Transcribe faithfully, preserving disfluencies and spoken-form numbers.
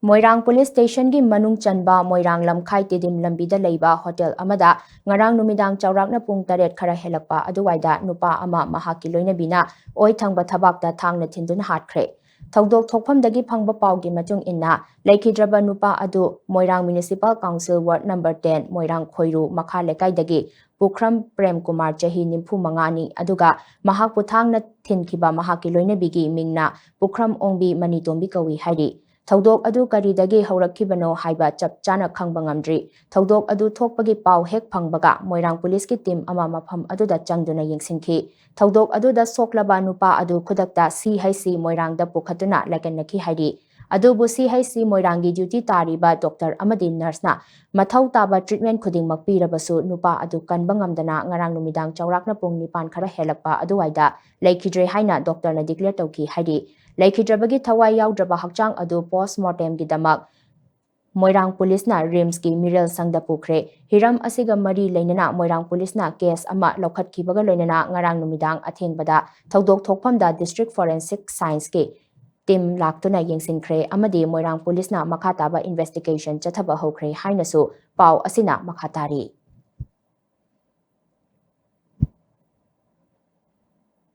ꯃꯣꯏꯔꯥꯡ police ꯁ꯭ꯇꯦꯁꯟꯒꯤ ꯃꯅꯨꯡ ꯆꯟꯕ ꯃꯣꯏꯔꯥꯡ ꯂꯝꯈꯥꯏ ꯇꯤꯗꯤꯝ ꯂꯝꯕꯤꯗ ꯂꯩꯕ ꯍꯣꯇꯦꯜ ꯑꯃꯗ ꯉꯔꯥꯡ ꯅꯨꯃꯤꯗꯥꯡ ꯆꯥꯎꯔꯥꯛꯅ ꯄꯨꯡ ꯇꯔꯦꯠ ꯈꯔ ꯍꯦꯜꯂꯛꯄ ꯑꯗꯨꯋꯥꯏꯗ ꯅꯨꯄꯥ ꯑꯃ ꯃꯍꯥꯛꯀꯤ ꯂꯣꯏꯅꯕꯤꯅ ꯑꯣꯏ ꯊꯪꯕ ꯊꯕꯥꯛꯇ ꯊꯥꯡꯅ ꯊꯤꯟꯗꯨꯅ ꯍꯥꯠꯈ꯭ꯔꯦ꯫ ꯊꯧꯗꯣꯛ ꯊꯣꯛꯐꯝꯗꯒꯤ ꯐꯪꯕ ꯄꯥꯎꯒꯤ ꯃꯇꯨꯡ ꯏꯟꯅ, ꯂꯩꯈꯤꯗ꯭ꯔꯕ ꯅꯨꯄꯥ ꯑꯗꯨ ꯃꯣꯏꯔꯥꯡ Municipal Council Ward Number ten ꯃꯣꯏꯔꯥꯡ ꯈꯣꯏꯔꯨ ꯃꯈꯥ ꯂꯩꯀꯥꯏꯗꯒꯤ ꯄꯨꯈ꯭ꯔꯝ ꯄ꯭ꯔꯦꯝ ꯀꯨꯃꯥꯔ, ꯆꯍꯤ ꯅꯤꯐꯨ ꯃꯉꯥꯅꯤ, ꯑꯗꯨꯒ ꯃꯍꯥꯛꯄꯨ ꯊꯥꯡꯅ ꯊꯤꯟꯈꯤꯕ ꯃꯍꯥꯛꯀꯤ ꯂꯣꯏꯅꯕꯤꯒꯤ ꯃꯤꯡꯅ ꯄꯨꯈ꯭ꯔꯝ ꯑꯣꯡꯕꯤ ꯃꯅꯤꯇꯣꯝꯕꯤ ꯀꯧꯏ ꯍꯥꯏꯔꯤ꯫ ꯊꯧꯗꯣꯛ ꯑꯗꯨ ꯀꯔꯤꯗꯒꯤ ꯍꯧꯔꯛꯈꯤꯕꯅꯣ ꯍꯥꯏꯕ ꯆꯞ ꯆꯥꯅ ꯈꯪꯕ ꯉꯝꯗ꯭ꯔꯤ꯫ ꯊꯧꯗꯣꯛ ꯑꯗꯨ ꯊꯣꯛꯄꯒꯤ ꯄꯥꯎ ꯍꯦꯛ ꯐꯪꯕꯒ ꯃꯣꯏꯔꯥꯡ ꯄꯨꯂꯤꯁꯀꯤ ꯇꯤꯝ ꯑꯃ ꯃꯐꯝ ꯑꯗꯨꯗ ꯆꯪꯗꯨꯅ ꯌꯦꯡꯁꯤꯟꯈꯤ꯫ ꯊꯧꯗꯣꯛ ꯑꯗꯨꯗ ꯁꯣꯛꯂꯕ ꯅꯨꯄꯥ ꯑꯗꯨ ꯈꯨꯗꯛꯇ CHC ꯃꯣꯏꯔꯥꯡꯗ ꯄꯨꯈꯠꯇꯨꯅ ꯂꯥꯏꯀꯠꯅꯈꯤ ꯍꯥꯏꯔꯤ꯫ ꯑꯗꯨꯕꯨ CHC ꯃꯣꯏꯔꯥꯡꯒꯤ ꯗ꯭ꯌꯨꯇꯤ ꯇꯥꯔꯤꯕ ꯗꯣꯛꯇꯔ ꯑꯃꯗꯤ ꯅꯔꯁꯅ ꯃꯊꯧ ꯇꯥꯕ ꯇ꯭ꯔꯤꯠꯃꯦꯟ ꯈꯨꯗꯤꯡꯃꯛ ꯄꯤꯔꯕꯁꯨ ꯅꯨꯄꯥ ꯑꯗꯨ ꯀꯟꯕ ꯉꯝꯗꯅ ꯉꯔꯥꯡ ꯅꯨꯃꯤꯗꯥꯡ ꯆꯥꯎꯔꯥꯛꯅ ꯄꯨꯡ ꯅꯤꯄꯥꯟ ꯈꯔ ꯍꯦꯜꯂꯛꯄ ꯑꯗꯨꯋꯥꯏꯗ ꯂꯩꯈꯤꯗ꯭ꯔꯦ ꯍꯥꯏꯅ ꯗꯣꯛꯇꯔꯅ ꯗꯤꯀ꯭ꯂꯦꯌꯔ ꯇꯧꯈꯤ ꯍꯥꯏꯔꯤ꯫ ꯂꯩꯈꯤꯗ꯭ꯔꯕꯒꯤ ꯊꯋꯥꯏ ꯌꯥꯎꯗ꯭ꯔꯕ ꯍꯛꯆꯥꯡ ꯑꯗꯨ ꯄꯣꯁꯃꯣꯔꯇꯦꯝꯒꯤꯗꯃꯛ ꯃꯣꯏꯔꯥꯡ ꯄꯨꯂꯤꯁꯅ ꯔꯤꯝꯁꯀꯤ ꯃꯤꯔꯦꯜ ꯁꯪꯗ ꯄꯨꯈ꯭ꯔꯦ꯫ ꯍꯤꯔꯝ ꯑꯁꯤꯒ ꯃꯔꯤ ꯂꯩꯅꯅ ꯃꯣꯏꯔꯥꯡ ꯄꯨꯂꯤꯁꯅ ꯀꯦꯁ ꯑꯃ ꯂꯧꯈꯠꯈꯤꯕꯒ ꯂꯣꯏꯅꯅ ꯉꯔꯥꯡ ꯅꯨꯃꯤꯗꯥꯡ ꯑꯊꯦꯡꯕꯗ ꯊꯧꯗꯣꯛ ꯊꯣꯛꯐꯝꯗ ꯗꯤꯁꯇ꯭ꯔꯤꯛ ꯐꯣꯔꯦꯟꯁꯤꯛ ꯁꯥꯏꯟꯁꯀꯤ ꯇꯤꯝ ꯂꯥꯛꯇꯨꯅ ꯌꯦꯡꯁꯤꯟꯈ꯭ꯔꯦ ꯑꯃꯗꯤ ꯃꯣꯏꯔꯥꯡ ꯄꯨꯂꯤꯁꯅ ꯃꯈꯥ ꯇꯥꯕ ꯏꯟꯚꯦꯁꯇꯤꯒꯦꯁꯟ ꯆꯠꯊꯕ ꯍꯧꯈ꯭ꯔꯦ ꯍꯥꯏꯅꯁꯨ ꯄꯥꯎ ꯑꯁꯤꯅ ꯃꯈꯥ ꯇꯥꯔꯤ꯫